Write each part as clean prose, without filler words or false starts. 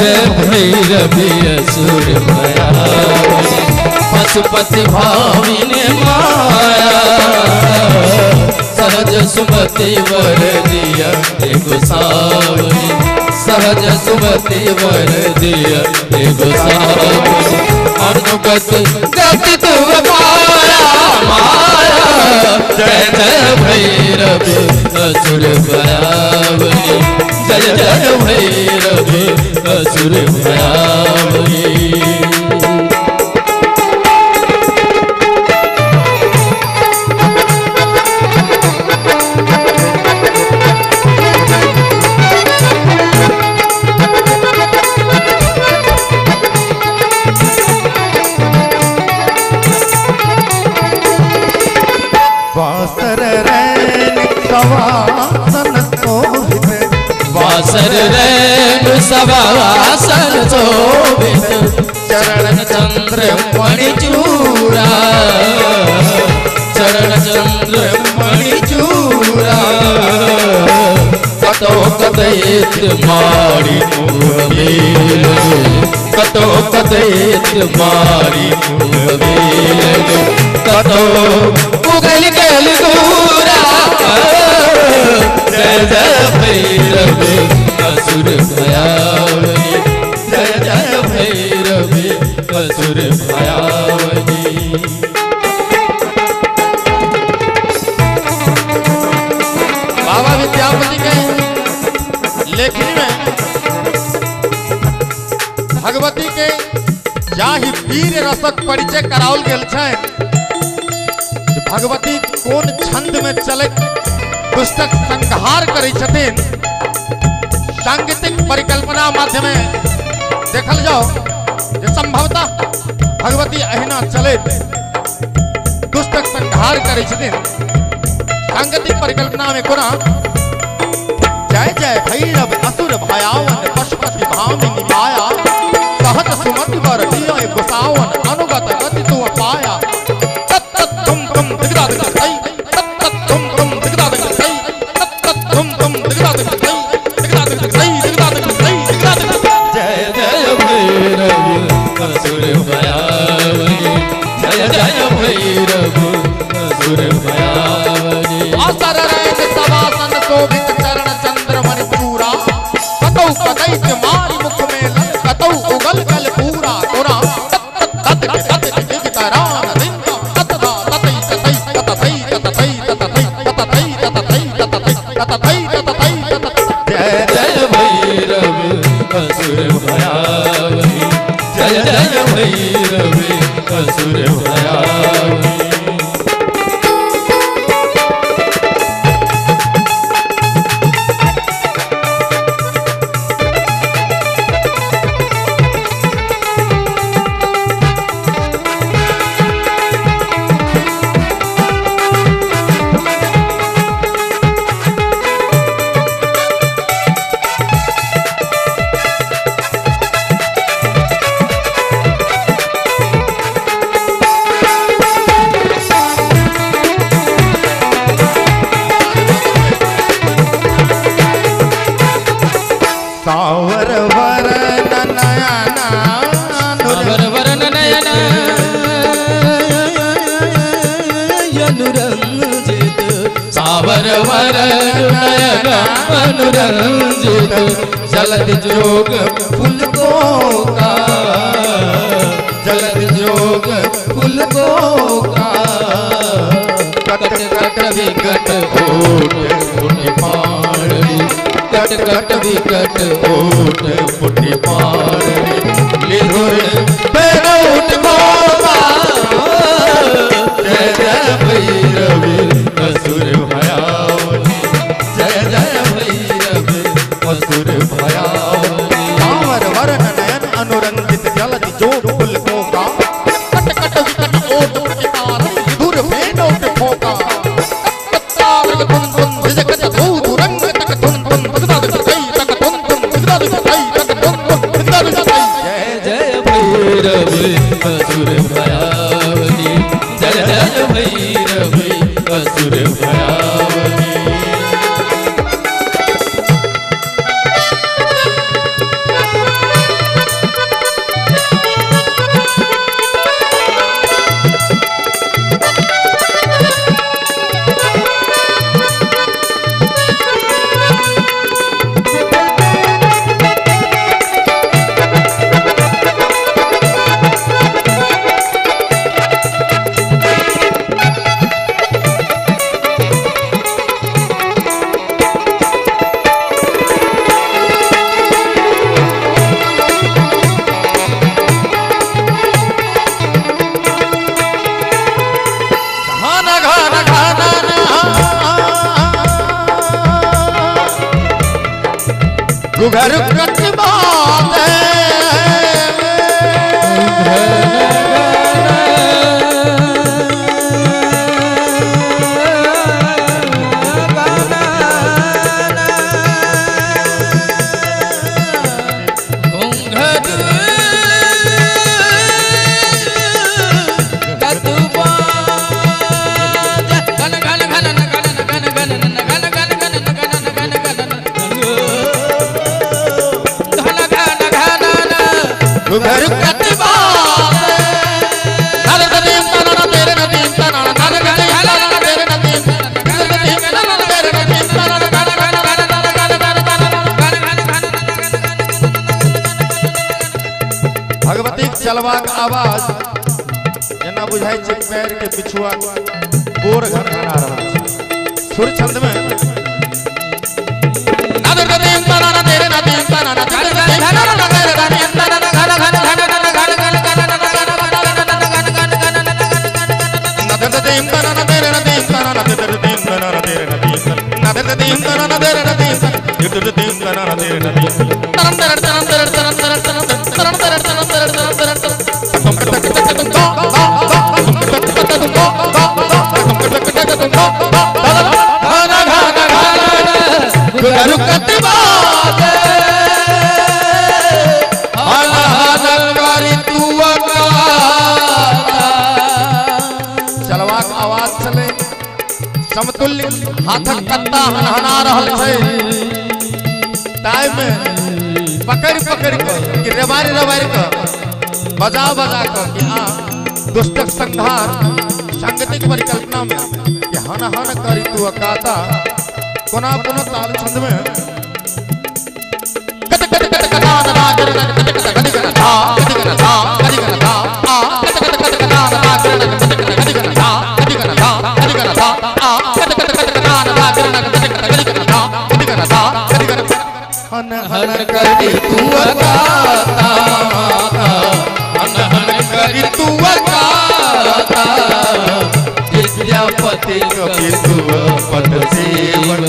जय भैरवी असुर भयावनी पशुपति भामिनी माया सहज सुमति वर दिया गोसावनी सहज सुमति वर दिया गोसावनी अनुगत गति तुम पाया माया जय जय भैरवी असुर भयावनी जय जय भैरवी असुर भयावनी। बासर रैन सवासन शोभित बासर रैन सवासन शोभित चरण चंद्र मणि चूरा चरण चंद्र मणि चूरा कतो कदैत मारी मुहबेल कतो कदैत मारी मुहबेल कतो उगल गल दूरा जय जय भैरवी असुर भयावनी जय जय भैरवी असुर भयावनी। बाबा विद्यापति के लेखनी में भगवती के जाहि वीर रसक परिचय कराओल गेल छै भगवती कोन छंद में चले दुष्टक संहार करै छथिन सांगीतिक परिकल्पना माध्यम देखल जाओ जे संभवतः भगवती अहिना चलैत दुष्टक संहार करै छथिन। सांगीतिक परिकल्पना में कोना जय जय भैरव असुर भयावन पशुपति भामिनी माया सहज सुमति वर दिय गोसावन अनुगत गति तुम पाया तत् तत् तुम तुम दिगदा दिग तै तत् तत् तुम तुम दिगदा दिग तै तत् तत् तुम तुम दिगदा दिग तै दिगदा दिग तै दिगदा दिग तै दिगदा दिग। जय जय भैरव असुर भयावनी जय जय भैरव असुर भयावनी असर रैन सवासन शोभित चरण चंद्र मणि पूरा कतौ कदैत मारि मुख में लन कतौ उगल गल पूरा तोरा तत् तत् तत् दिगतरान दिन तत् दा ततै ततै ततै ततै ततै ततै ततै ततै ततै ततै ततै। जय जय भैरव असुर भयावनी जय जय भैरव असुर भयावनी। सावर वरण नयना सावर वरण नयना अनुरंजित सावर वरण नयना अनुरंजित जलद जोग फूल को का जलद जोग फूल को का कट कट विकट ओट फुट पाणी कट कट विकट ओट फुट पाणी लिधुर पेरोट गोवा जय जय भैरवी असुर भयावनी जय जय भैरवी असुर भयावनी। सावर वरण नयन अनुरंजित जलद जोग फूल को का कट कट विकट ओट फुट पाणी लिधुर पेरोट फोका जय जय भैरवी असुर भयावनी जय जय भैरवी असुर भयावनी। घुघर कटबाते भगवती चलबाक आवाज जेना बुझाइ छै पैर के पिछुआ बोर घनघना रहल छै। सुर छंद में चलबाक आवाज चले समतुल्य हाथक कत्ता हनहना रहल छै ताहि में पकड़ पकड़ के कि रेबारि रेबारि के बजा बजा के कि आ दुष्टक संहार सांगीतिक परिकल्पना में कि हन हन करी तू अकाता कोना कोनो ताल छंद में कत कत कत कता ना कर कत कत कत कत धा कत कत धा कत कत धा आ कत कत कत कता ना कर कत कत कत कत धा कत कत धा कत कत धा आ कत कत कत कता ना कर कत कत कत कत धा कत कत धा कत कत हन हन करी तू अकाता हन हन करी तू अकाता विद्यापति कवि पद सेवक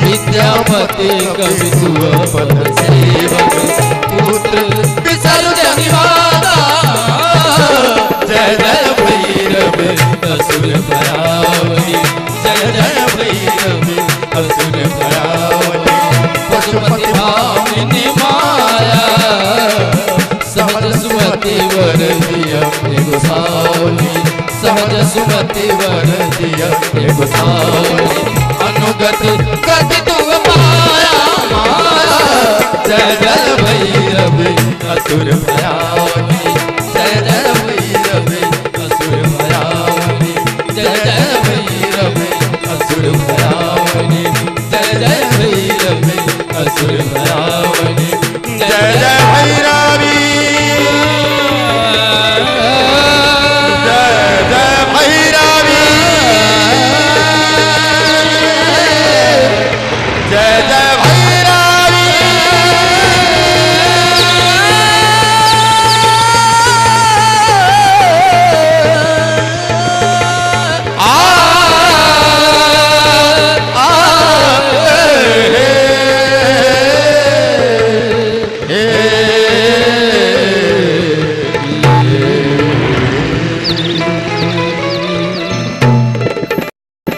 विद्यापति कवि पद सेवक पुत्र विसर्जनिवादा जय जय भैरव असुर भयावनी जय जय भैरव असुर भयावनी पशुपति भामिनी माया सहज सुमति वर दिया गोसावली सहज सुमति वर दिया गोसावली अनुगति गति तू माया माया जय जय भैरव असुर भयावनी जय जय भैरव असुर भयावनी जय जय भैरव असुर भयावनी जय जय भैरव असुर।